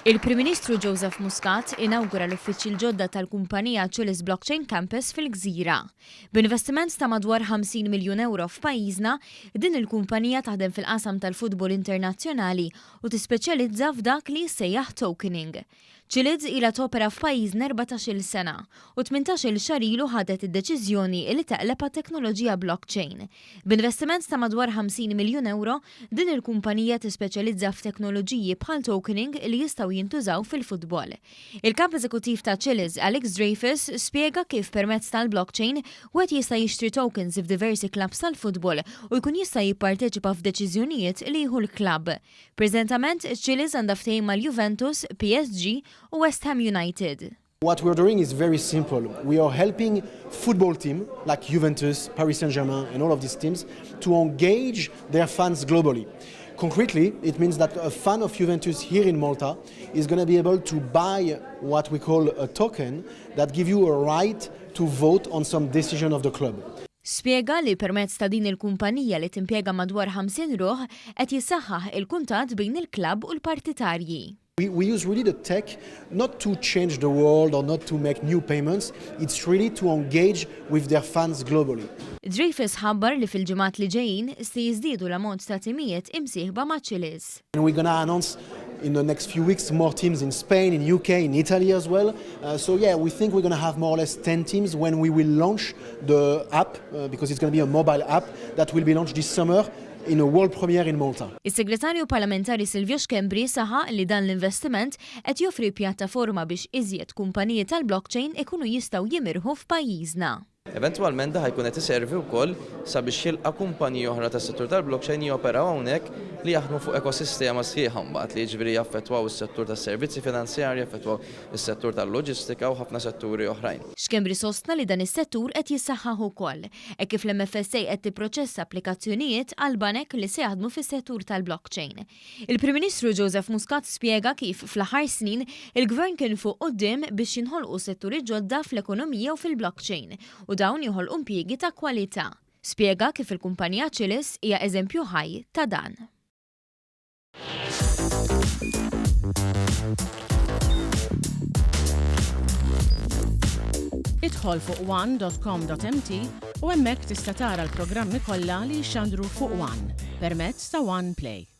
Il-Prim Ministru Joseph Muscat inawgura l-uffiċċji l-ġodda tal-kumpanija Chiliz Blockchain Campus fil-Gżira. B'investiment ta' madwar 50 miljun ewro f'pajjiżna, din il-kumpanija taħdem fil-qasam tal-futbol internazzjonali u tispeċjalizza f'dak li jissejjaħ tokening. Chiliz ilha topera f'pajjiżna 14-il sena u 18-il xahar ilu ħadet id-deċiżjoni li teqleb għat-teknoloġija blockchain. B'investiment ta' madwar 50 miljun ewro, din il-kumpanija tispeċjalizza f'teknoloġiji bħal tokening li jistgħu jintużaw fil-futbol. Il-Kap Eżekuttiv ta' Chiliz, Alex Dreyfus, spjega kif permezz tal-blockchain, wieħed jista' jixtri tokens f'diversi klabbs tal-futbol u jkun jista' jipparteċipa f'deċiżjonijiet li jieħu l-klabb. Preżentament, Chiliz għandha ftehim mal-Juventus, PSG u West Ham United. What we're doing is very simple. We are helping football team like Juventus, Paris Saint-Germain and all of these teams to engage their fans globally. Concretely, it means that a fan of Juventus here in Malta is going to be able to buy what we call a token that give you a right to vote on some decision of the club. Spjega li permezz ta' din il-kumpanija li timpjega madwar 50 ruħ qed jissaħħaħ il-kuntatt bejn il-klabb u l-partitarji. We, we use really the tech not to change the world or not to make new payments, it's really to engage with their fans globally. Dreyfus ħabbar li fil-ġimgħat li ġejjin se jiżdiedu l-ammont ta' timijiet imsieħba ma' Chiliz. And we're gonna announce in the next few weeks more teams in Spain, in UK, in Italy as well. Uh, so yeah, we think we're gonna have more or less 10 teams when we will launch the app, uh, because it's gonna be a mobile app that will be launched this summer in a world premiere in Malta. Is-Segretarju Parlamentari Silvio Schembri saħaq li dan l-investiment qed joffri pjattaforma biex iżjed kumpaniji tal-blockchain ikunu jistgħu jimirħu f'pajjiżna. Eventwalment dan ħa jkun qed iservi wkoll sabiex jilqa' kumpaniji oħra tas-settur tal-blockchain joperaw hawnhekk li jaħdmu fuq ekosistema sħiħa mbagħad li jiġifieri jaffettwaw is-settur tas-servizzi finanzjarji, jaffettwaw is-settur tal-loġistika u ħafna setturi oħrajn. Schembri sostna li dan is-settur qed jissaħħaħ ukoll, hekk kif l-MFSA qed tipproċessa applikazzjonijiet għal banek li se jaħdmu fis-settur tal-blockchain. Il-Prim Ministru Joseph Muscat spjega kif fl-aħħar snin il-Gvern kien fuq quddiem biex jinħolqu setturi ġodda fl-ekonomija u fil-blockchain u dawn joħolqu impjiegi ta' kwalità. Spjega kif il-kumpanija Chiliz hija eżempju ħaj ta' dan. Idħol fuq one.com.mt u hemmhekk tista' tara l-programmi kollha li jixxandru fuq One permezz ta' One Play.